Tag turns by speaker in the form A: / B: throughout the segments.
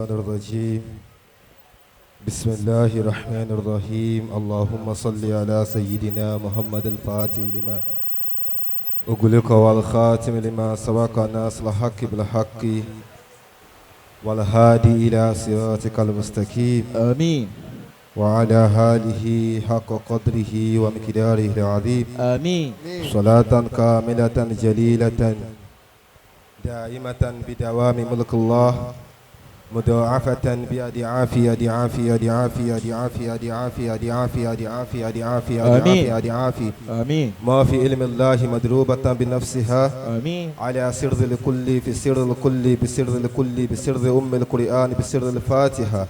A: الرجيم. بسم الله الرحمن الرحيم. اللهم صل على سيدنا محمد الفاتح لما أغلق والخاتم لما سبق الناس الحق بالحق والهادي إلى صراطك المستقيم.
B: آمين.
A: وعلى آله حق قدره ومقداره العظيم.
B: آمين.
A: صلاة كاملة جليلة دائمة بدوام ملك الله مضاعفة بأضعاف أضعاف أضعاف أضعاف أضعاف أضعاف أضعاف أضعاف أضعاف
B: آمين.
A: أضعاف
B: آمين.
A: ما في علم الله مضروبة بنفسها.
B: آمين.
A: على سر الكل في سر الكل بسر الكل بسر أم القرآن بسر الفاتحة.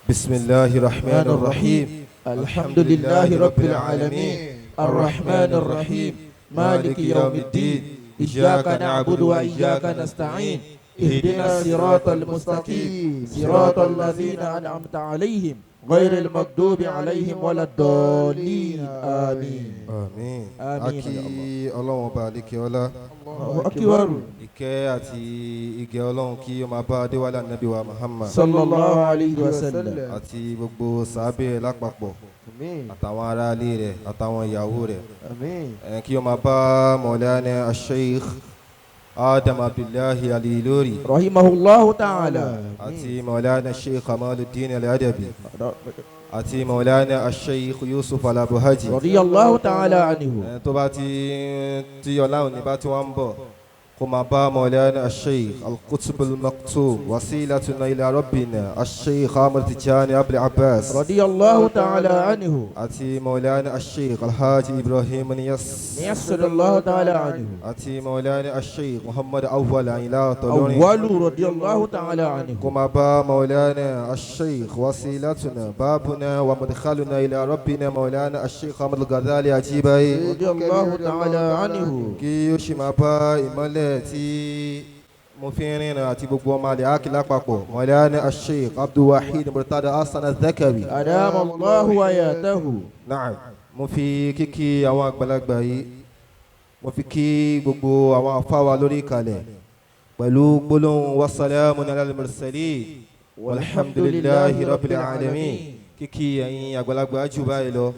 A: بسم الله الرحمن الرحيم.
B: الحمد لله رب العالمين الرحمن الرحيم مالك يوم الدين إياك نعبد وإياك نستعين اهدنا الصراط المستقيم صراط الذين أنعمت عليهم غير المغضوب عليهم ولا الضالين آمين.
A: Àmín.
B: Àmín.
A: A kí Ọlọ́run ọba àlékè ọlá.
B: الله أكبر.
A: Ìkẹ́ àti ìgẹ̀ Ọlọ́run kí ó máa bá adéwálé ànábì wa Muhammad
B: صلى الله عليه وسلم.
A: Àti gbogbo sàábẹ̀ rẹ̀ lápapọ̀ àtàwọn aráalé rẹ̀ àtàwọn ìyàwó rẹ̀.
C: Àmín.
A: Ẹ̀, kí ó máa bá Mọ̀lánà Sheikh Adam Abdullahi Al-Ilori
B: رحمه الله تعالى.
A: Àti Mọ̀lánà Sheikh Kamaluddin Al-Adabi àti Mọ̀lánà Sheikh Yusuf Al-Abuhaji.
B: رضي الله تعالى عنه.
A: Ẹ̀, tó bá ti tí ọlá òní bá tí wọ́n ń bọ̀ kó máa bá Mọ̀lánà Sheikh Al-Qutb Al-Maktoum wasilatuna ila rabbina Sheikh Ahmad Tijani Abul Abbas
B: رضي الله تعالى عنه.
A: Àti Mọ̀lánà Sheikh Alhaji Ibrahim Niyas
B: يسر الله تعالى عنه.
A: Àti Mọ̀lánà Sheikh Muhammad Awwal Ayinla Tọ́lọ́rin.
B: أول رضي الله تعالى عنه.
A: Kó máa bá Mọ̀lánà Sheikh wasilatuna babuna wa mudkhaluna ila rabbina Mọ̀lánà Sheikh Ahmad Al-Ghazali Ajibayi.
B: رضي الله تعالى عنه.
A: Kí ó sì máa bá ìmọ́lẹ̀ tí mo fi ń rìnrìn àti gbogbo ọmọ àlè ákì lápapọ̀ Mọ̀lánà Sheikh Abdulwahid Murtada Hasan Al-Dhakawi.
B: أدام الله حياته.
A: Naam, mo fi kíkí àwọn àgbàlagbà yìí, mo fi kí gbogbo àwọn afáwa lórí ìkàlẹ̀ pẹ̀lú gbólóhùn wasalaamu alal mursalin walhamdulillahi rabbil alamin. Kíkí ẹ̀yin àgbàlagbà jù báyìí lọ,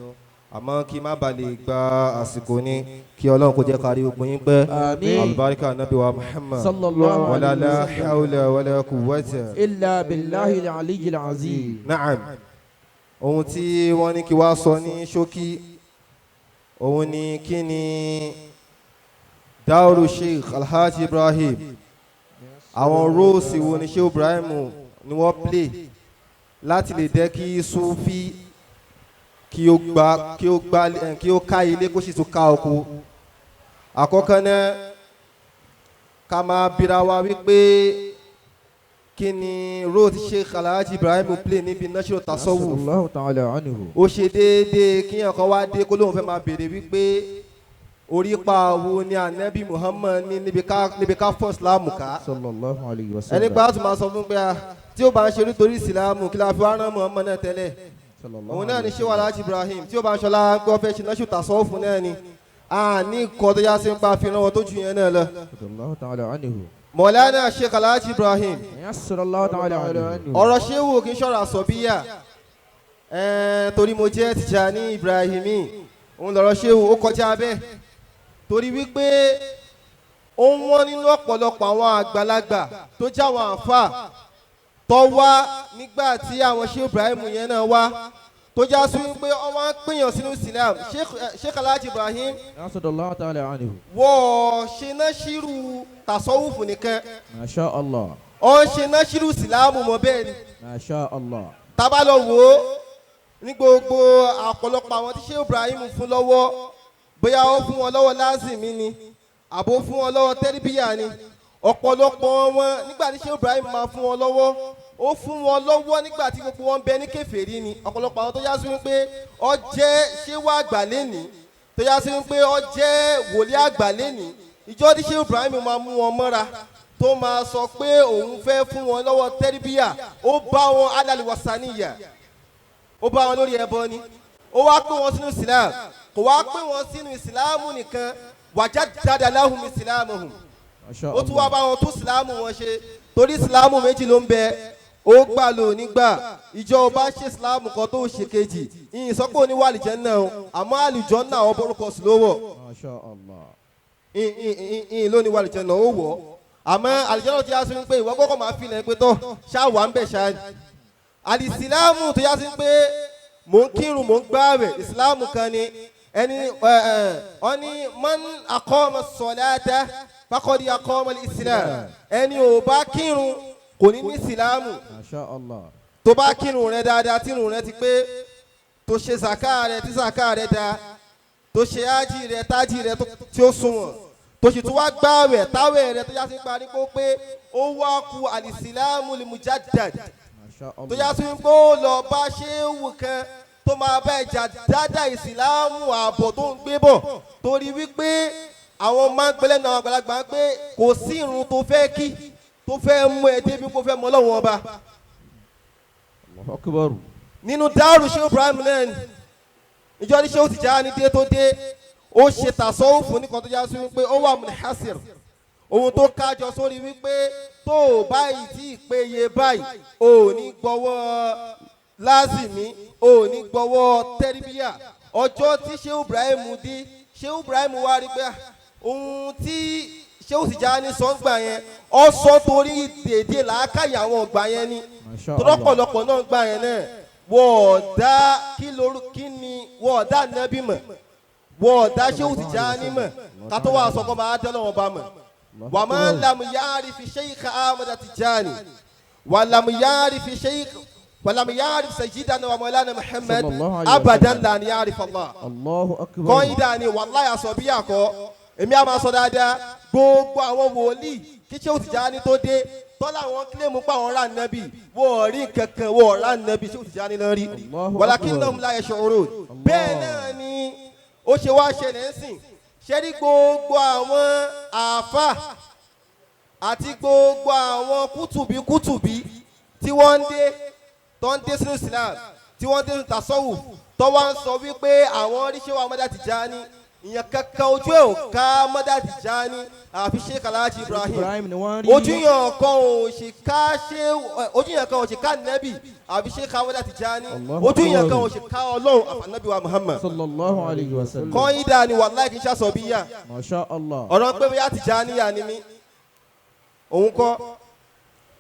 A: àmọ́ kí má ba lè gba àsìkò ní kí Ọlọ́run kó jẹ́ kárí ogun yín pẹ́.
B: آمين.
A: Albarika nabi wa Muhammad.
B: صلى الله
A: Wala
B: عليه
A: la
B: وسلم.
A: hawla wala quwwata
B: إلا بالله العلي العظيم.
A: Naam, ohun tí wọ́n ní kí wá sọ ní ṣókí òun ni kí ni dáwùrù Sheikh Alhaji Ibrahim, àwọn roles wo ni Sheikh Ibrahim ni wọ́n play láti lè jẹ́ kí Sufi kí ó gba kí ó ká ilé kó sì tún ká oko. Àkọ́kọ́ náà, ká máa bira wa wípé kí ni role tí Sheikh Alhaji Ibrahim play níbi nashru tasawuf.
B: الله تعالى عنه.
A: Ó ṣe déédéé kíyàn kan wá dé kó lóun fẹ́ máa béèrè wípé orípa wo ni anabi Muhammad ní níbi ká fọ́ ìsìlámù ká.
B: صلى الله عليه
A: Ẹni
B: وسلم.
A: pa á tún máa sọ fún pé a tí ó bá ń ṣe nítorí ìsìlámù, kí la fi wá rán Muhammad náà tẹ́lẹ̀?
B: صلى الله
A: Òun náà ni
B: عليه
A: ṣé Alhaji Ibrahim tí ó bá ń ṣọlá pé wọ́n fẹ́ ṣe nashru tasawuf náà ni a ní nǹkan tó yá sí ń pa fi rán wọn tó ju yẹn náà lọ.
B: رضي الله تعالى عنه.
A: Mọ̀lánà Sheikh Alhaji Ibrahim,
B: يسر الله تعالى عنه.
A: Ọ̀rọ̀ ṣéwù kì í ṣọ̀rọ̀ àsọ̀bíyà ẹ̀ẹ́n torí mo jẹ́ Tìjàní Ibrahimi òun lọ̀rọ̀ ṣéwù ó kọjá bẹ́ẹ̀ torí wípé ó ń wọ́n nínú ọ̀pọ̀lọpọ̀ àwọn àgbàlagbà tó jẹ́ àwọn àáfàá tó wá nígbà tí àwọn Sheikh Ibrahim yẹn náà wá tó já sí wípé wọ́n wá ń pèèyàn sínú Islam. Sheikh Alhaji Ibrahim
B: يسر الله تعالى عنه.
A: Wọ́n ṣe náà ṣírù tàsọ́wùfù nìkan,
B: ما شاء الله.
A: ó ń ṣe náà ṣírù ìsìlámù mọ́ bẹ́ẹ̀ ni.
B: ما شاء الله.
A: Tábà lọ wò ó ní gbogbo ọ̀pọ̀lọpọ̀ àwọn tí Sheikh Ibrahim fún lọ́wọ́, bóyá ó fún wọn lọ́wọ́ lázìmí ni àbó fún wọn lọ́wọ́ tẹ́rìbíyà ni, ọ̀pọ̀lọpọ̀ wọn nígbà tí Sheikh Ibrahim máa fún wọn lọ́wọ́, ó fún wọn lọ́wọ́ nígbà tí gbogbo wọn bẹ ní kèfèrí ni. Ọ̀pọ̀lọpọ̀ àwọn tó yá sí wípé ó jẹ́ ṣéwà àgbà lẹ́nìí, tó yá sí wípé ó jẹ́ wòlíì àgbà lẹ́nìí, ìjọ tí Sheikh Ibrahim máa mú wọn mọ́ra tó máa sọ pé òun fẹ́ fún wọn lọ́wọ́ tẹ́rìbíyà, ó bá wọn alàlùwàsánìyà, ó bá wọn lórí ẹbọ ni. Ó wá pè wọn sínú Islam, kò wá pè wọn sínú Islam nìkan, wàjà dáadáa lahum islamuhum.
B: ما شاء
A: Ó tún wá
B: الله.
A: Bá wọn tún Islam wọn ṣe torí Islam méjì ló ń bẹ. Ó gbà ló nígbà ìjọ ọba ṣe Islam kan tó ṣe kejì, ìyìn sọ pé oníwà àlìjẹ́ náà o, àmọ́ àlùjọ náà àwọn borúkọ sí ló wọ̀.
B: Masha Allah.
A: Ìyìn ló ní wà àlìjẹ́ náà ó wọ̀, àmọ́ àlìjẹ́ náà ti yá sí pé ìwọ kọ́kọ́ máa fi ilẹ̀ pé tọ́ ṣáà wà ń bẹ̀ ṣáà ni. Àlìsílámù tó yá sí pé mò ń kírun, mò ń gbààwẹ̀, ìsìlámù kan ni. Ẹni ẹ ẹ ọ ní man aqama ssalata faqad aqama al-islam. Ẹni ò bá kírun kò ní ní ìsìlámù.
B: Masha Allah.
A: Tó bá kírun rẹ dáadáa, tírun rẹ ti pé, tó ṣe zaka rẹ, tí zaka rẹ da, tó ṣe ájì rẹ, tájì rẹ tí ó sunwọ̀n, tó sì tún wá gbààwẹ̀, táwẹ̀ rẹ tó yá sí parí kó pé, ó wá ku al-islamu al-mujaddad.
B: Masha Allah.
A: Tó yá sí pé ó lọ bá ṣéwù kan tó máa bá ẹja dáadáa ìsìláàmù ààbọ̀ tó ń gbé bọ̀, torí wípé àwọn máa ń pẹ́lẹ́ náà àgbàlagbà pé kò sí irun tó fẹ́ kí tó fẹ́ mú ẹ débi kó fẹ́ mọ Ọlọ́run Ọba.
B: Allahu akbar.
A: Nínú dáàrú ṣé Ibrahim náà ni ìjọ ní ṣé ó Tijani dé tó dé, ó ṣe tàṣọ́wùfù nìkan tó já sí wípé ó wà munhasir, ohun tó kájọ sórí wípé tó o báyìí tí ìpéye báyìí, o ò ní gbọ́wọ́ lázìmí, o ò ní gbọ́wọ́ tẹ́rìbíyà. Ọjọ́ tí ṣé Ibrahim dé, ṣé Ibrahim wá rí pé ohun tí ṣé Tijani sọ ń gbà yẹn, ọ sọ torí dèdè làákàyè àwọn ọgbà yẹn ni.
B: Masha Allah.
A: Tọ́lọ́pọ̀lọpọ̀ náà gbà yẹn náà, wọ́n ọ̀dá kí lóru kí ni, wọ́n ọ̀dá nẹ́bí mọ̀, wọ́n ọ̀dá Ṣéhù Tìjání mọ̀, ká tó wà sọ kọ́ máa dẹ́ lọ́wọ́ bá mọ̀. Wà máa ń lam ya'rif Sheikh Ahmad Tijani wà lam ya'rif Sheikh wà lam ya'rif sayyidana wa maulana Muhammad
B: Sallallahu alayhi wa
A: abadan
B: sallam.
A: lan ya'rif Allah.
B: Allahu akbar.
A: Kọ́ńdà ni wàláyà sọ bí àkọ́ èmi á máa sọ dáadáa. Gbogbo àwọn wòlíì kí Ṣéhù Tìjání tó dé, tọ́lá àwọn kílẹ̀mù pa àwọn rà nẹ́bì, wọ́n rí kankan, wọ́n rà nẹ́bì, Ṣéhù Tìjání náà rí.
B: Allahu
A: Walakinnahum la yash'urun. Bẹ́ẹ̀ náà ni ó ṣe wá ṣẹlẹ̀ ń sìn ṣe rí gbogbo àwọn àáfà àti gbogbo àwọn kùtùbí kùtùbí tí wọ́n ń dé, tó ń dé sínú Islam, tí wọ́n dé sínú tasawuf, tó wá ń sọ wípé àwọn rí Ṣéhù Ahmad Tijani, ìyẹn kankan ojú ẹ̀ ò ká Ahmad Tijani àfi Sheikh Alhaji Ibrahim.
B: Ibrahim ni wọ́n rí.
A: Ojú yàn kan ò sì ká ṣé, ojú yàn kan ò sì ká nẹ́bì àfi Sheikh Ahmad Tijani.
B: Allahu
A: Ojú yàn kan
B: Akbar.
A: ò sì ká Ọlọ́run àfànàbí wa Muhammad.
B: Sallallahu alayhi wa sallam.
A: Kọ́ńdà ni wàláì kì í ṣàṣọ bíyà.
B: Masha Allah.
A: Ọ̀rọ̀ pé bóyá Tijaniya ni mí òun kọ́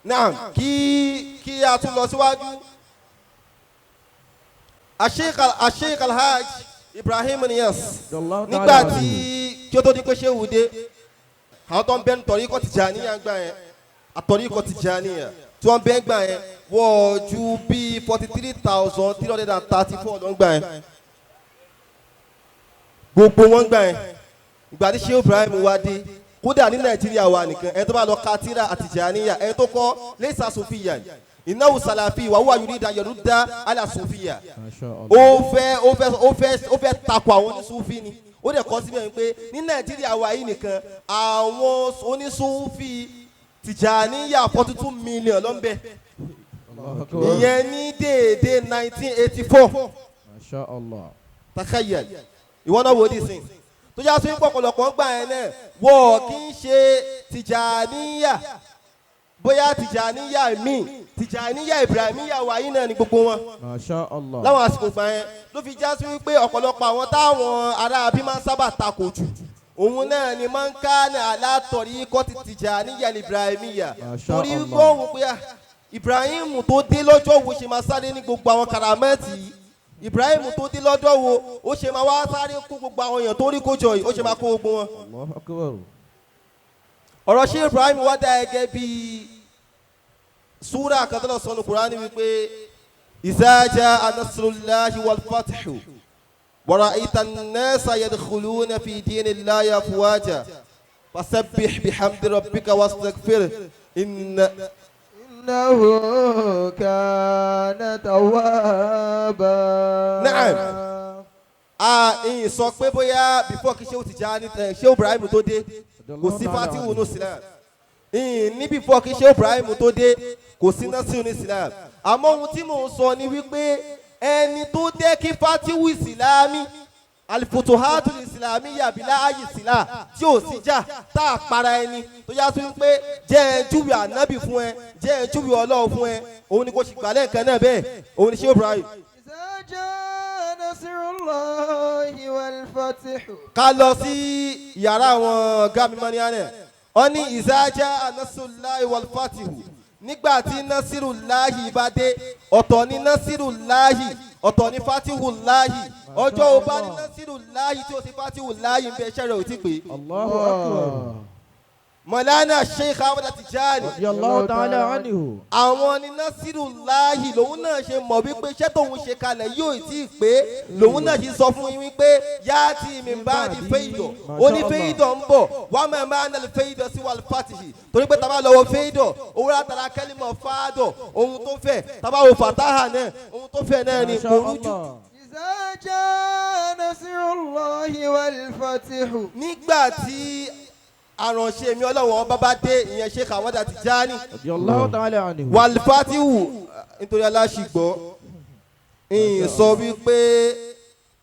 A: náà. Kí a tún lọ síwájú, Asheikh Alhaj Ibrahim Niass,
B: Allahu ta'ala
A: nígbà
B: anhu.
A: tí kí ó tó di pé ṣéwù dé, àwọn tó ń bẹ́ẹ̀ tọ̀ríkọ̀ Tìjàníyà gbà yẹn, àtọ̀ríkọ̀ Tìjàníyà tí wọ́n bẹ́ẹ̀ gbà yẹn wọ́n ju bíi 43,334 ló ń gbà yẹn, gbogbo wọn gbà yẹn. Ìgbà tí Sheikh Ibrahim wá dé, kódà ní Nàìjíríà wa nìkan, ẹni tó bá lọ ka tírà àtìjàníyà, ẹni tó kọ́ laysa sufiyan innahu salafi wa huwa yurida yarudda ala sufiya.
B: Masha Allah.
A: Ó fẹ́ takò àwọn onísúfì ni. Ó dẹ̀ kọ́ síbẹ̀ wípé ní Nàìjíríà wa yìí nìkan, àwọn onísúfì Tìjàníyà 42 million ló ń bẹ.
B: Allahu akbar.
A: Ìyẹn ní déédéé 1984.
B: Masha Allah.
A: Takhayyal, ìwọ náà wò ó dìsìn tó yá sí pọ̀pọ̀lọpọ̀ ń gbà yẹn náà, wọ́n kì í ṣe Tìjàníyà, bóyá Tìjàníyà míì, Tìjàníyà Ibrahimiyya wa yìí náà ni gbogbo wọn.
B: Masha Allah.
A: Láwọn àsìkò gbà yẹn ló fi já sí wípé ọ̀pọ̀lọpọ̀ àwọn táwọn ará bí máa ń sábà takò jù, òun náà ni máa ń ká ní alátọ̀rí kọ́ ti Tìjàníyà Ibrahimiyya.
B: Masha
A: Torí
B: Allah.
A: wípé òun pé ah, Ibrahim tó dé lọ́jọ́ wo ṣe máa sáré ní gbogbo àwọn karamẹ́ẹ̀tì yìí? Ibrahim tó dé lọ́jọ́ wo ó ṣe máa wá sáré kó gbogbo àwọn èèyàn tó rí kójọ yìí, ó ṣe máa kó gbogbo wọn?
B: Allahu akbar.
A: Ọ̀rọ̀ ṣé Ibrahim wá dá ẹgẹ́ bíi súrà kan tó lọ sọnù Kúránì wípé iza jaa nasrullahi wal fathu wa ra'ayta an-nasa yadkhuluna fi dinillahi afwaja fasabbih bihamdi rabbika wastaghfir inna
C: إنه كان توابا.
A: Na'am. A ìyìn sọ pé bóyá before kí Ṣéhù Tìjání ẹ Ṣéhù Ibrahim tó dé, kò sí fatihu nù Islam. Ìyìn ní before kí Ṣéhù Ibrahim tó dé, kò sí nasiru ní Islam. Àmọ́ ohun tí mò ń sọ ni wípé ẹni tó dé kí fatihu ìsìlámì Alifutuhatu islamiyya bila ayi sila tí ò sí jà tá a para ẹni tó yá sí pé jẹ́ ẹ júwe ànábì fún ẹ, jẹ́ ẹ júwe ọlọ́run fún ẹ, òun ni kò sì gbà lẹ́ẹ̀kan náà bẹ́ẹ̀, òun ni Sheikh Ibrahim.
C: إذا جاء نصر الله والفتح.
A: Ká lọ sí yàrá àwọn ọ̀gá mi mọ́ni àná, wọ́n ní ìsájà anasulayi walfatihu, nígbà tí nasirulahi bá dé, ọ̀tọ̀ ní nasirulahi, ọ̀tọ̀ ní fatihulahi. Ọjọ́ o bá ní nasirulahi tí o ti fatihulahi ń bẹ, iṣẹ́ rẹ̀ ò tí pé.
B: Allahu akbar.
A: Mọ̀lánà Sheikh Ahmad Tijani
B: Radiyallahu ta'ala anhu.
A: Àwọn ní nasirulahi lòun náà ṣe mọ̀ wípé iṣẹ́ tóun ṣe kalẹ̀ yóò tí ì pé, lòun náà ṣe sọ fún yín wípé yá tí mi bá di fẹ́yìdọ̀, ó ní fẹ́yìdọ̀ ń bọ̀ wá máa máa nà lè fẹ́yìdọ̀ sí wàlú fatihi, torí pé tàbá lọ́wọ́ fẹ́yìdọ̀ owó látara kẹ́límọ̀ fáadọ̀ ohun tó fẹ́, tàbá wo fàtáhà náà ohun tó fẹ́ náà ni
B: Masha
A: kò rújú.
B: Allah.
C: إذا جاء نصر الله والفتح.
A: Nígbà tí àránṣẹ́ mi ọlọ́wọ́n ọba bá dé, ìyẹn Sheikh Ahmad Tijani
B: Radiyallahu ta'ala anhu.
A: Wàlúfàtíwù, nítorí aláṣìgbọ́ ìyìn sọ wípé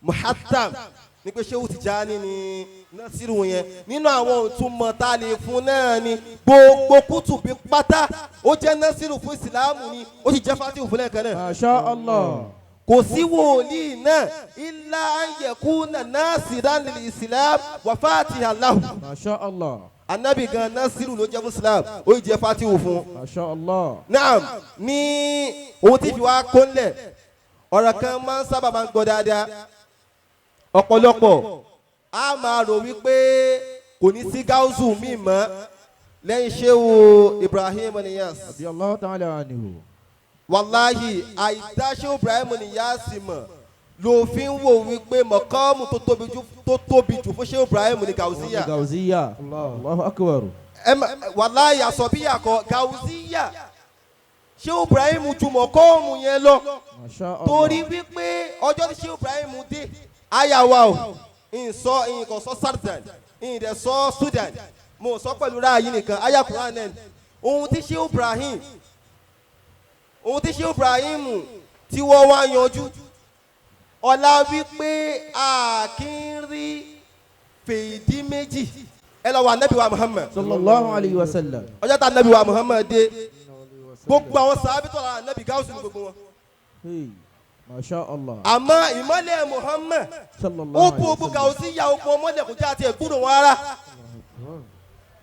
A: muhattam ní pé Shehu Tijani ni Nasiru yẹn, nínú àwọn ìtumọ̀ tá a lè fún náà ni gbogbo kùtùbí pátá ó jẹ́ Nasiru fún ìsìláàmù ni, ó sì jẹ́ fatihu fún lẹ́ẹ̀kan náà.
B: Masha Allah.
A: Kò sí wòlíì náà illa an yakuna nasiran lil islam wa fatihan lahu.
B: Masha Allah.
A: Anabi gan Nasiru ló jẹ́ fún islam, ó sì jẹ́ fatihu fún.
B: Masha Allah.
A: Naam, ní ohun tí fi wá kónlẹ̀, ọ̀rọ̀ kan máa ń sábà máa ń gbọ́ dáadáa, ọ̀pọ̀lọpọ̀ a máa rò wípé kò ní sí gáúsù míì mọ́ lẹ́yìn Shehu Ibrahim Niyas.
B: Radiyallahu ta'ala anhu.
A: Wàláhì, àìdá Shehu Ibrahim Niyas mọ̀ ló fi ń wò wípé mọ̀kọ́mù tó tóbi jù fún Shehu Ibrahim ní gàùsíyà.
B: Gauziya. Allahu akbar.
A: Ẹ má- wàláhì, àsọ̀bíyà kọ gàùsíyà, Shehu Ibrahim ju mọ̀kọ́mù yẹn lọ.
B: Masha Allah.
A: Torí wípé ọjọ́ tí Shehu Ibrahim dé àyàwá o, ìsọ ìkọ̀ sọ sardan, ìdẹ̀ sọ Sudan, mo sọ pẹ̀lú ráàyè nìkan àyà Quran náà ni. Ohun tí Shehu Ibrahim tí wọ́n wá yanjú ọ̀la wípé a kì í rí fèdí méjì, ẹ lọ wà Nábì wa Muhammad
B: Sallallahu alayhi wa sallam.
A: Ọjọ́ tá Nábì wa Muhammad dé, gbogbo àwọn sàábì tó ra Nábì gáúsù ní gbogbo wọn.
B: Hey. Masha Allah.
A: Àmọ́ ìmọ́lẹ̀ Muhammad ó
B: Sallallahu
A: bu
B: alayhi wa
A: ogun
B: sallam.
A: gàùsí ya ogun ọmọlẹ̀ kò já tiẹ̀ gbúdọ̀ wọn rárá.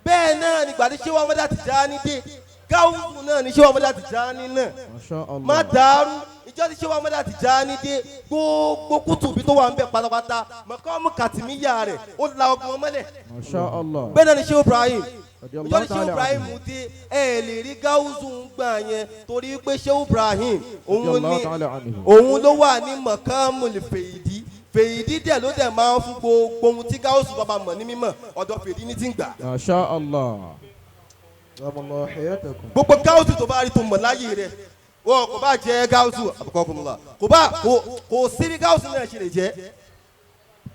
A: Bẹ́ẹ̀ náà nígbà tí Shehu Ahmad Tijani dé, gáúsù náà ní Shehu Ahmad Tijani náà.
B: Masha Allah.
A: Má dàrú, ìjọ tí Shehu Ahmad Tijani dé, gbogbo kùtùbí tó wà ń bẹ pátápátá, mọ̀kọ́mù kàtìmíyà rẹ̀ ó la ogun ọmọlẹ̀.
B: Masha Allah.
A: Bẹ́ẹ̀ náà ní Shehu Ibrahim, ìjọ
B: Radiyallahu
A: tí Shehu
B: ta'ala
A: Ibrahim
B: anhu.
A: dé, ẹ lè rí gáúsù ń gbà yẹn torí pé Shehu Ibrahim òun
B: Radiyallahu
A: ní
B: ta'ala anhu.
A: òun ló wà ní mọ̀kánmù fèyìdí, fèyìdí dẹ̀ ló dẹ̀ máa ń fún gbogbo ohun tí gáúsù bàbá mọ̀ ní mímọ̀, ọ̀dọ̀ fèyìdí ní ti ń gbà.
B: Masha Allah.
C: دام الله حياتكم.
A: Gbogbo gáúsù tó bá rí tó mọ̀ láyé rẹ̀, wọn kò bá jẹ́ gáúsù àbùkọ́kùnmùlà, kò bá kò sí bí gáúsù náà ṣe lè jẹ́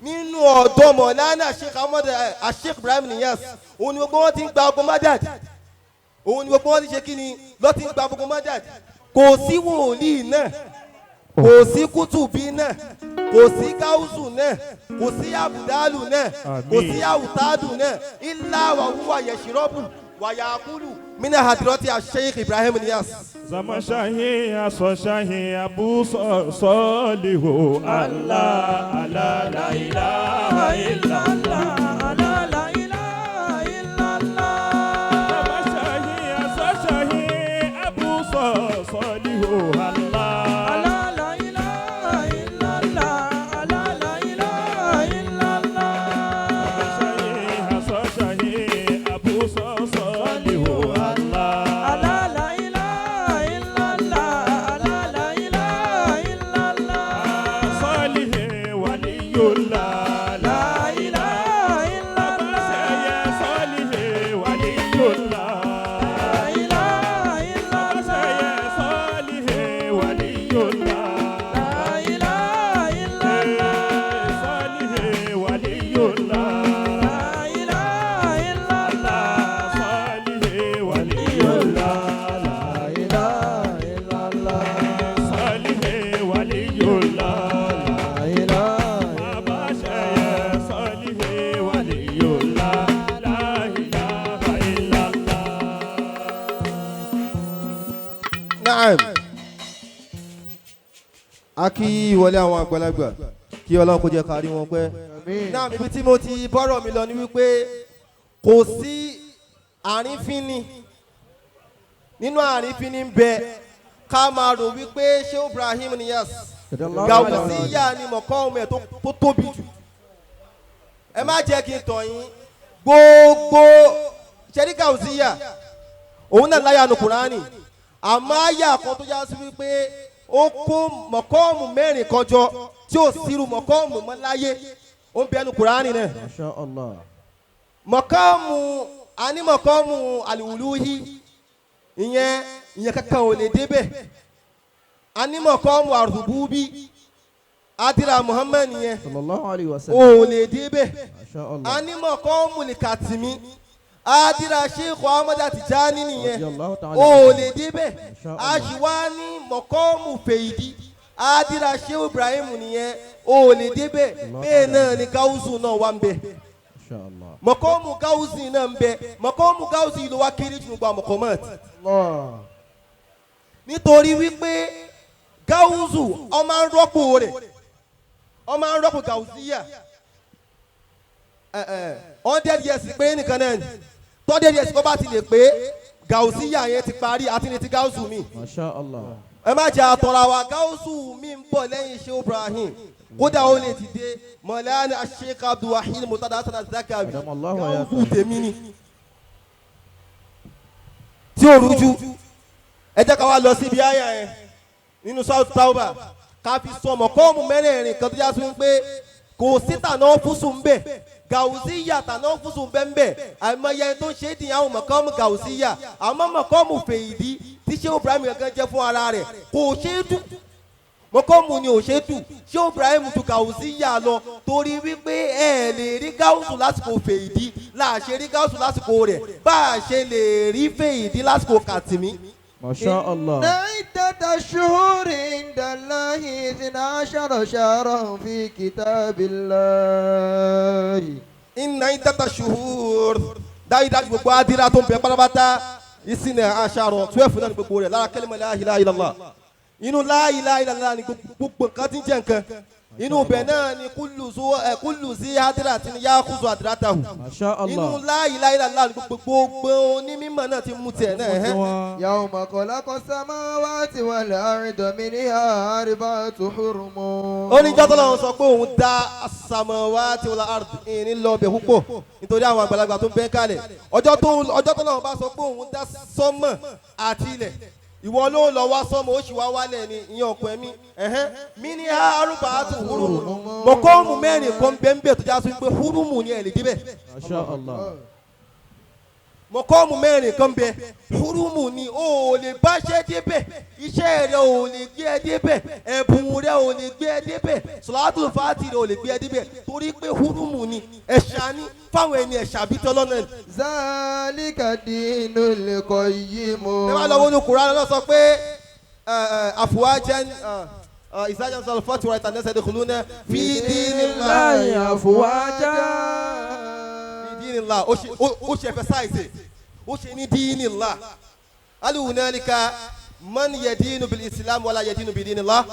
A: nínú ọ̀dọ́ mọ̀lánà Sheikh Ahmad Sheikh Ibrahim Niyas, òun ni gbogbo wọn ti ń gba ogun madad, òun ni gbogbo wọn ti ṣe kí ni lọ́ ti ń gba ogun madad. Kò sí wòlíì náà, kò sí kútùbí náà, kò sí gáúsù náà, kò sí abudalu náà, kò sí awutadu náà, ilá wàhúwà yẹsirọ́bù wàyàkúlù mina hadirọ́tì Sheikh Ibrahim Niyas.
D: Zamashahi asoshahi abu solihu Allah Allah la ilaha illallah.
C: لا لا إله إلا الله.
D: Zamashahi asoshahi abu solihu Allah.
C: لا لا إله إلا الله. لا لا إله إلا الله.
D: Zamashahi asoshahi abu solihu Allah.
C: لا لا إله إلا الله. لا لا إله إلا الله.
D: Solihi waliyullah.
C: لا إله إلا الله.
D: Abaseye solihi waliyullah.
C: لا إله إلا الله.
D: Abaseye solihi waliyullah.
C: لا إله إلا الله.
D: Solihi waliyullah.
C: لا إله إلا الله.
D: Solihi waliyullah.
C: لا إله إلا الله.
D: Solihi waliyullah.
C: لا إله
D: Abaseye
A: A kí ìwọlé àwọn àgbàlagbà, kí Ọlọ́run kó jẹ́ ká rí wọn pẹ́. Náà ibi tí mo ti bọ́rọ̀ mi lọ ni wípé kò sí àrífín ni, nínú àrífín ní bẹ ká máa rò wípé Shehu Ibrahim Niyas Gàwùsíyà ni mọ̀kọ́ ọmọ ẹ̀ tó tóbi jù. Ẹ má jẹ́ kí n tàn yín, gbogbo ṣẹ́rí Gàwùsíyà òun náà láyà nu Kùránì, àmọ́ àyà kan tó já sí wípé ó kó mọ̀kọ́ọ̀mù mẹ́rin kan jọ tí ò sírú mọ̀kọ́ọ̀mù mọ́ láyé, ó ń bẹnu Kùránì náà.
B: Masha Allah.
A: Mọ̀kọ́ọ̀mù àní mọ̀kọ́ọ̀mù àlùwùlúhí, ìyẹn kankan ò lè débẹ̀. Àní mọ̀kọ́ọ̀mù àrùbúbí adira Muhammad yẹn
B: Sallallahu alayhi wa sallam.
A: ò lè débẹ̀.
B: Masha Allah.
A: Àní mọ̀kọ́ọ̀mù lìkàtìmí adira Sheikh Ahmad Tijani nìyẹn
B: Radiyallahu ta'ala
A: ò
B: anhu.
A: lè débẹ̀.
B: Masha Allah.
A: Aṣíwá ní mọ̀kọ́ọ̀mù fèyídì adira Sheikh Ibrahim nìyẹn ò lè débẹ̀. Bẹ́ẹ̀ náà ni gáúsù náà wà ń bẹ̀.
B: Masha Allah.
A: Mọ̀kọ́ọ̀mù gáúsù náà ń bẹ. Mọ̀kọ́ọ̀mù gáúsù yìí ló wá kéré jù nípa mọ̀kọ́mọ́t, nítorí wípé gáúsù ọmọ ń rọ́pò rẹ̀, ọmọ ń rọ́pò gáúsíyà 100 years pé nìkan náà ni 100 years kó bá ti lè pé gáúsíyà yẹn ti parí àti ní ti gáúsù mi.
B: Masha Allah.
A: Ẹ má jẹ́ àtọ̀ra wa, gáúsù mi ń bọ̀ lẹ́yìn Sheikh Ibrahim, kódà ó lè ti dé Mọ̀lánà Sheikh Abdulwahid Murtada Hasan Zakawi.
B: Adamallahu
A: gáúsù
B: hayatahu.
A: tèmi ni tí ò rújú. Ẹ jẹ́ ká wá lọ síbi àyà yẹn nínú South Tauba ká fi sọ mọ̀kọ́ọ̀mù mẹ́rẹ̀ẹ̀rin kan tó já sí pé kò sí tànà fúsù ń bẹ̀, gàùsíyà tànà fúsù ń bẹ̀ ń bẹ̀. Àìmọye ẹni tó ń ṣe é dìyàn àwọn mọ̀kọ́ọ̀mù gàùsíyà, àmọ́ mọ̀kọ́ọ̀mù fèyìdí tí Shehu Ibrahim gangan jẹ́ fún ara rẹ̀ kò ṣe é dù, mọ̀kọ́ọ̀mù ni ò ṣe é dù. Shehu Ibrahim ju gàùsíyà lọ torí wípé ẹ lè rí gáùsù lásìkò fèyìdí, láà ṣe rí gáùsù lásìkò rẹ̀, bá a ṣe lè rí fèyìdí lásìkò kàtìmí.
B: Masha Allah.
C: إن عدة الشهور عند الله 12 شهرا في كتاب الله.
A: Inna idata shuhur, dájúdájú gbogbo adira tó ń bẹ pátápátá ìsìn àṣàrò 12 náà ní gbogbo rẹ̀ lára kẹ́lẹ́mọ̀ la ilaha illallah. Inú la ilaha illallah ní gbogbo nǹkan tí ń jẹ́ nǹkan, inú bẹ̀ náà ni kullu zi adira ti ní yakuzu adiratahu.
B: Masha
A: Inú
B: Allah.
A: la ilaha illallah ní gbogbo onímọ̀ náà ti mú tiẹ̀ náà ẹ̀hẹ́n.
C: يوم خلق السماوات والأرض منها أربعة حرم.
A: Ó ní jọ́tọ̀ lọ́wọ́ sọ pé òun dá as-samawati wal ard, ìní lọ bẹ̀ púpọ̀ nítorí àwọn àgbàlagbà tó ń bẹ́ kalẹ̀. Ọjọ́ tó lọ́wọ́ bá sọ pé òun dá sọ́mọ̀ àti ilẹ̀, ìwọ ló lọ wá sọ́mọ̀ ó sì wá wálẹ̀ ni ìyẹn ọkùn ẹ̀mí ẹ̀hẹ́n mi ní arúgbó àti hurumu mọ̀kọ́ọ̀mù mẹ́rin kan bẹ́ẹ̀ tó já sí pé hurumu ni ẹ̀ lè débẹ̀.
B: Masha Allah.
A: Mọ̀kọ́ọ̀mù mẹ́rin kan bẹ hurumu ni o ò lè báṣẹ́ débẹ̀, iṣẹ́ rẹ ò lè gbé ẹ débẹ̀, ẹ̀bùn rẹ ò lè gbé ẹ débẹ̀, sọ̀látù fàtì rẹ ò lè gbé ẹ débẹ̀ torí pé hurumu ni ẹ̀ṣà ni fáwọn ẹni ẹ̀ṣà bíi tọ́lọ́nà ni.
C: ذلك الدين القيم.
A: Ẹ máa lọ wọnú Kùránì lọ sọ pé àfùwájẹ́ ìsájà sọ̀rọ̀ fọ́tù rẹ̀ tànẹ́sẹ̀ dẹ̀kùlú náà fi dinillah.
B: Láyé àfùwájá.
A: Fi dinillah, ó ṣe emphasize ẹ̀, ó ṣe ní dinillah. Hal hunalika man yadinu bil islam wala yadinu bi dinillah.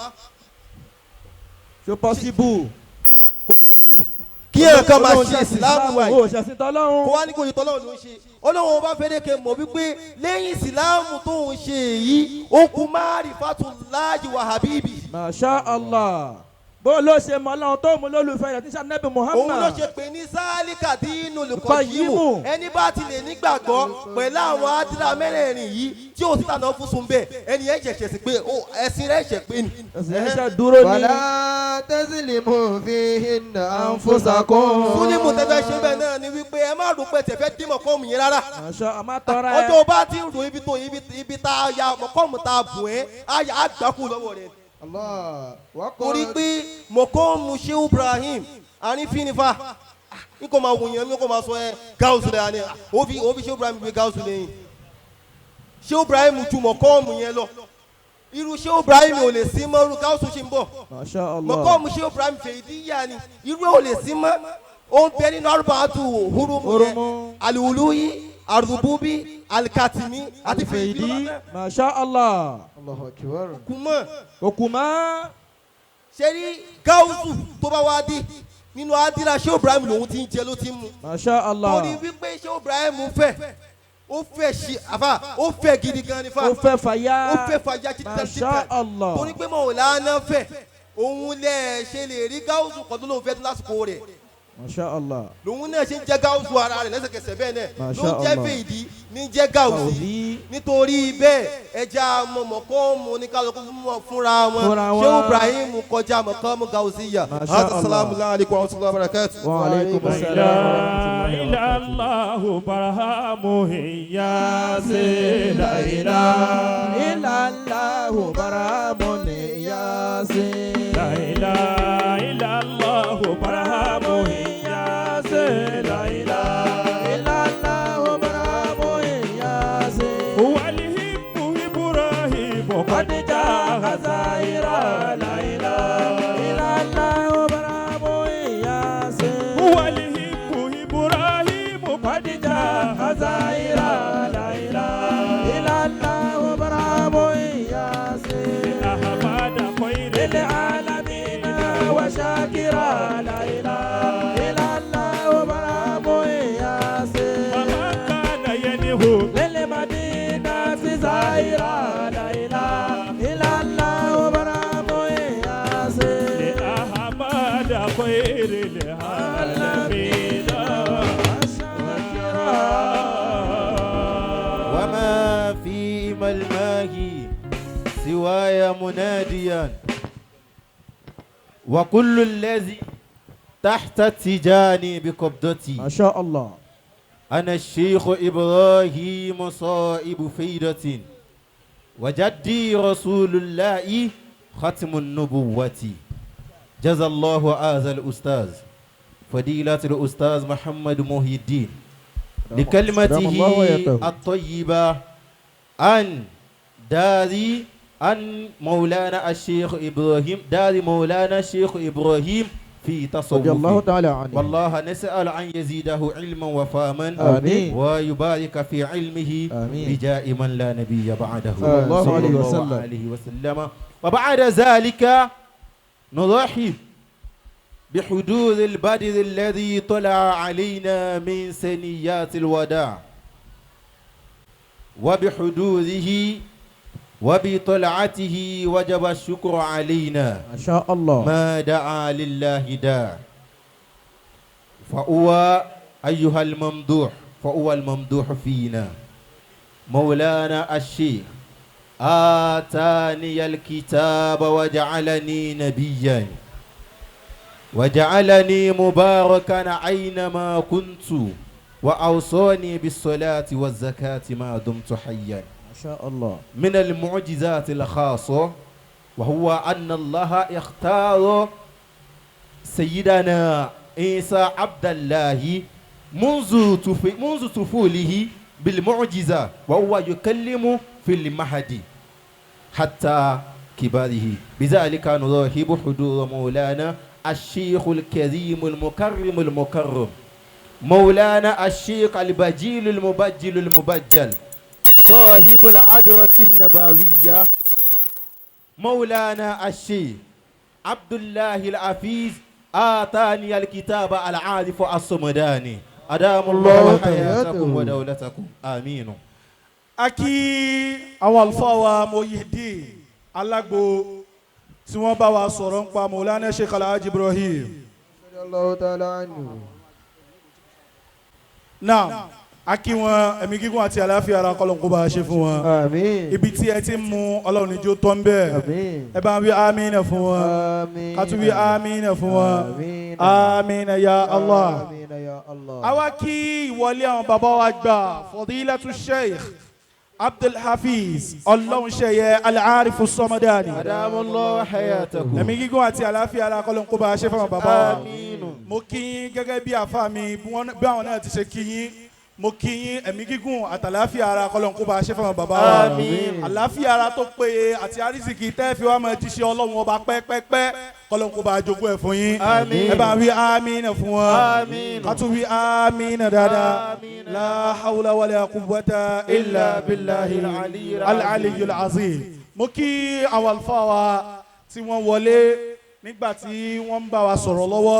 B: Ṣé possible?
A: Kí ẹ̀ kan máa ṣe ìsìlámù wa yìí
B: Ó ṣẹ̀sìn tọ́lọ́run.
A: kó wá ní kò yìí tọ́lọ́run ló ń ṣe. Ọlọ́run bá fẹ́ dẹ́kẹ̀ mọ̀ wípé lẹ́yìn ìsìlámù tó ń ṣe yìí ó kú ma'rifatullahi wa habibi.
B: Masha Allah. Bó ló ṣe mọ Ọlọ́run tó mú lólùfẹ́ rẹ̀ tí sànẹ́bì Muhammad.
A: Òun ló ṣe pé ní sálíkà dínú lùkọ̀yìmù, ẹni bá ti lè nígbàgbọ́ pẹ̀lú àwọn àdúrà mẹ́rẹ̀ẹ̀rin yìí tí ò sí tànà fún sun bẹ́ẹ̀, ẹni yẹn ṣẹ̀ṣẹ̀ sí pé ẹ̀sìn rẹ̀ ṣẹ̀ pé ni.
B: Ẹ̀sìn ẹ̀ṣẹ̀ dúró ní.
C: ولا تظلموا فيهن أنفسكم.
A: Súnímù tẹ́fẹ́ ṣe bẹ́ẹ̀ náà ni wípé ẹ má rò pé tẹ̀fẹ́ dín mọ̀kọ́mù yẹn rárá.
B: Masha Allah má tọrọ ẹ.
A: Ọjọ́ bá ti ń ro ibi tó ibi tá a ya mọ̀kọ́mù tá a bù ẹ́ á gbákù lọ́wọ́ rẹ̀.
C: الله.
A: Torí pé mọ̀kọ́mù Shehu Ibrahim àrífín nífa n kò máa wòyàn mi kò máa sọ ẹ gáúsù lẹ́yìn àní ó fi Shehu Ibrahim gbé gáúsù lẹ́yìn. Shehu Ibrahim ju mọ̀kọ́mù yẹn lọ. Irú Shehu Ibrahim ò lè sí mọ́, irú gáúsù ṣì ń bọ̀.
B: Masha Allah.
A: Mọ̀kọ́mù Shehu Ibrahim fèyídíyà ni irú ẹ̀ ò lè sí mọ́. Ó ń bẹ nínú arúgbó hurumu yẹn, aliwuluyi, arububi, alikatimi àti fèyídí.
B: Masha Allah.
C: الله أكبر.
A: Kùmọ̀
B: Òkùnmá.
A: Ṣé rí gáúsù tó bá wá dé nínú adira, Shehu Ibrahim lòun ti ń jẹ, ló ti ń mu.
C: Masha Allah.
A: Torí wípé Shehu Ibrahim fẹ́, ó fẹ́ ṣe àfà, ó fẹ́ gidi gan ni fa.
C: Ó fẹ́ fàyà.
A: Ó fẹ́ fàyà títà
C: Masha
A: títà.
C: Allah.
A: Torí pé Mọ̀ọ́lánà fẹ́, òun lẹ̀ ṣe lè rí gáúsù kan tó lóun fẹ́ tó lásìkò rẹ̀.
C: Masha Allah.
A: Lòun náà ṣe ń jẹ́ gáúsù ara rẹ̀ lẹ́sẹ̀kẹsẹ̀ bẹ́ẹ̀ náà
C: Masha
A: ló ń jẹ́
C: Allah.
A: fèdí ní jẹ́ gáúsì.
C: Gàùsì.
A: Nítorí bẹ́ẹ̀, ẹja mọ̀mọ́kọ́mù ní kálukú fúnra wọn.
C: Fúnra wọn.
A: Shehu Ibrahim kọjá mọ̀kọ́mù gáúsì yà.
C: Masha Allah.
A: Assalamu alaikum wa rahmatullahi wa barakatuh.
C: Wa alaikum
D: لا
C: assalam wa rahmatullahi wa
D: إله
C: barakatuh.
D: الله برهام ياسين لا إله
C: Illallahu baramun yasin.
D: لا إله إلا الله برهام ياسين لا إله
C: Illallahu baramun yasin.
D: هو الهب إبراهيم قد
C: قد
D: جاء
C: جاء
D: زائرا لا إله
C: Illallahu baramun yasin.
D: هو الهب إبراهيم قد
C: قد جاء زائرا
D: لا إله
C: Illallahu baramun yasin.
D: أحمد خير
C: للعالمين وشاكرا لا إله إلا الله برام ياسين.
D: وما كان ينهو
C: للمدينة زائرا لا إله إلا الله برام ياسين.
D: لأحمد خير العالمين
C: وشاكرا.
E: وما في ملماه سواي مناديا، وكل الذي تحت التجاني بقبضتي.
C: ما شاء الله.
E: أنا الشيخ إبراهيم صائب فيدة، وجدي رسول الله ختم النبوة. جزا الله هذا الأستاذ فضيلة الأستاذ محمد محي الدين لكلمته
C: أدام الله ويته.
E: الطيبة عن داري عن مولانا الشيخ إبراهيم، دار مولانا الشيخ إبراهيم في
C: رضي الله
E: تصوفه.
C: تعالى عنه.
E: والله نسأل أن يزيده علما وفهما
C: آمين.
E: ويبارك في علمه
C: آمين.
E: بجاء من لا نبي بعده
C: صلى الله
E: صلى
C: عليه
E: الله
C: وسلم.
E: عليه وسلم. وبعد ذلك نرحب بحضور البدر الذي طلع علينا من سنيات الوداع، وبحضوره وبطلعته وجب الشكر علينا.
C: ما شاء الله.
E: ما دعا لله داع، فهو أيها الممدوح، فهو الممدوح فينا مولانا الشيخ آتاني الكتاب وجعلني نبيا وجعلني مباركا أينما كنت وأوصاني بالصلاة والزكاة ما دمت حيا.
C: ما شاء الله.
E: من المعجزات الخاصة وهو أن الله اختار سيدنا عيسى عبد الله منذ طفوله بالمعجزة، وهو يكلم في المهد حتى كباره. بذلك نرحب حضور مولانا الشيخ الكريم المكرم المكرم مولانا الشيخ البجيل المبجل المبجل صاحب العذرة النبوية مولانا الشيخ عبد الله العفيز آتاني الكتاب العارف الصمداني، أدام الله حياتكم ودولتكم، آمين.
F: A kí àwọn àlùfáà wa Muyideen Alágbo tí wọ́n bá wa sọ̀rọ̀ ń pa Mawlana Sheikh Alhaji Ibrahim.
A: Radiyallahu ta'ala anhu.
F: Náà a kí wọn, ẹ̀mí gígùn àti àlàáfíà ara kọ́lọ̀ kó bá a ṣe fún wọn.
A: Àmín.
F: Ibi tí ẹ ti ń mu Ọlọ́run níjó tọ́ ń bẹ́ẹ̀.
A: Àmín.
F: Ẹ bá ń wí àmín fún wọn.
A: Àmín.
F: Ká tún wí àmín fún wọn.
A: Àmín.
F: Àmín ya Allah.
A: Àmín ya Allah.
F: Àwa kí ìwọlé àwọn bàbá wa gbà Fadilatu Sheikh Abdulhafiz Ọlọ́runṣẹ́yẹ Al-Arif As-Samadani.
E: أدام الله حياتكم.
F: Ẹ̀mí gígùn àti àlàáfíà ara kọ́lọ̀ kó bá a ṣe fún àwọn bàbá wa.
E: آمين.
F: Mo kí yín gẹ́gẹ́ bí àfa mi bí àwọn náà ti ṣe kí yín. Mo kí yín, ẹ̀mí gígùn àtàlàáfíà ara kọ́lọ̀ kó bá a ṣe fún àwọn bàbá wa.
E: Àmín.
F: Àlàáfíà ara tó péye àti àrísìkí tẹ́ fi wá máa jíṣẹ́ Ọlọ́run ọba pẹ́pẹ́pẹ́ kọ́lọ̀ kó bá a jogún ẹ̀ fún yín.
E: Àmín.
F: Ẹ bá wí àmín fún wọn.
E: Àmín.
F: Ká tún wí àmín dáadáa.
E: Àmín.
F: La hawla wala quwwata illa billahi
E: al-aliyyil
F: al-aliyyil azim. Mo kí àwọn àlùfáà wa tí wọ́n wọlé. Nígbà tí wọ́n ń bá wa sọ̀rọ̀ lọ́wọ́.